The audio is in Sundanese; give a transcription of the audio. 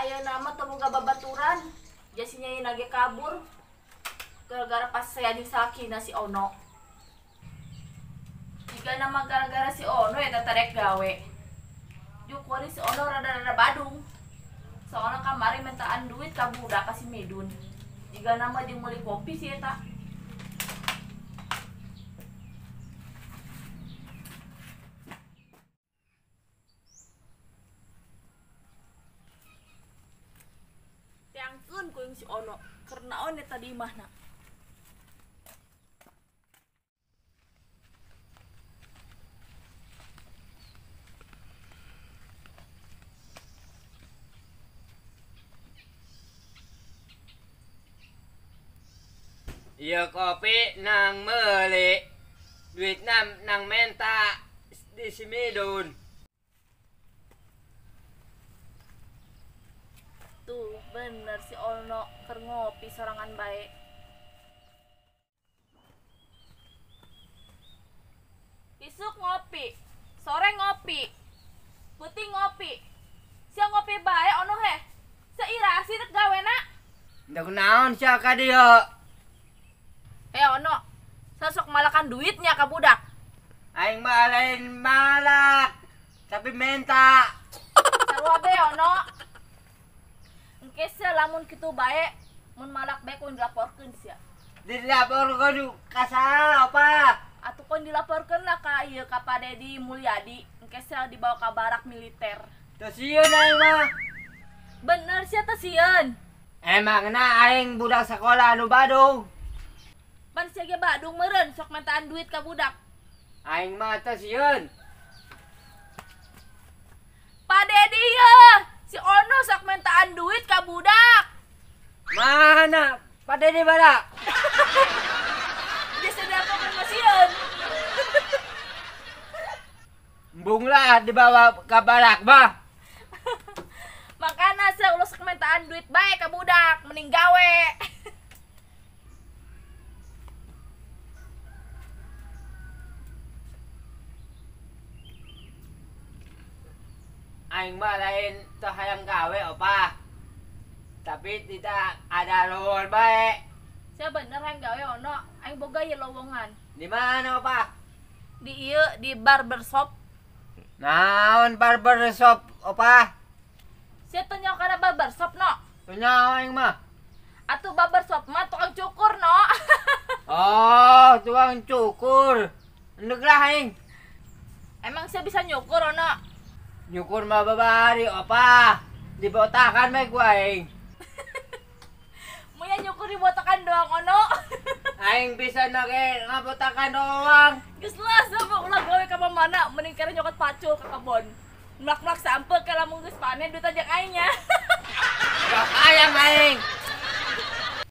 Ayeuna mah teu boga babaturan. Jasinya ieu nage kabur. Gara-gara pas saya jeung salakina si Ono. Jika nama gara-gara si Ono ya tatarek gawe. Jukuri si Ono rada-rada badung. Soalnya kamari mintaan duit ka budak ka si Medun. Jika nama jeung meuli kopi si eta. Tiangkeun kuing si Ono, keur naon eta di imahna. Iya kopi nang meuli, duit nang menta di si Midun. Tuh bener si Ono keur ngopi sorangan bae. Isuk ngopi, sore ngopi, peuting ngopi. Sia ngopi bae Ono heh. Seirasi rek gawena. Ndek naon sia ka dieu? Ono, sosok malakan duitnya ka budak. Aing mah lain malak, tapi menta. Sarua be Ono. Engke sia lamun kitu bae, mun malak bae kudu dilaporkeun sia. Dilaporkeun ka saha apa? Atuh kun dilaporkeun lah ka ieu ka Pak Dedi Mulyadi. Engke sia dibawa ka barak militer. Teu sieun aing mah. Bener sia teu sieun. Emangna aing budak sekolah anu badung. Pan sia ge badung meureun sok mintaan duit ka budak. Aing mah teu sieun. Pak Dedi ye, si Ono sok mintaan duit ka budak. Mana? Pak Dedi badak. Dia sedang apa sieun. Embung lah dibawa ka barak mah. Makana sia ulah sok mintaan duit bae ka budak, mending gawe. Aing mah lain teu hayang gawe opa. Tapi tidak ada lowongan bae. Sia bener hayang gawe Ono, aing boga ieu lowongan. Di mana opa? Di ieu di barbershop. Naon barbershop opa? Sia teu nyaho kana barbershop no? Teu nyaho aing mah. Atuh barbershop mah tukang cukur no. Oh, tukang cukur. Endek lah aing. Emang sia bisa nyukur Ono? Nyukur mah babari opa. Dibotakan mah ku aing. Moya nyukur dibotakan doang Ono. Aing bisa nage ngabotakan doang. Geus lah sama ulah gawe ka mana mending kere nyokot pacul ka kebon. Melak-melak sampe ka lamun geus panen duit ajak aingnya. Gak hayang aing.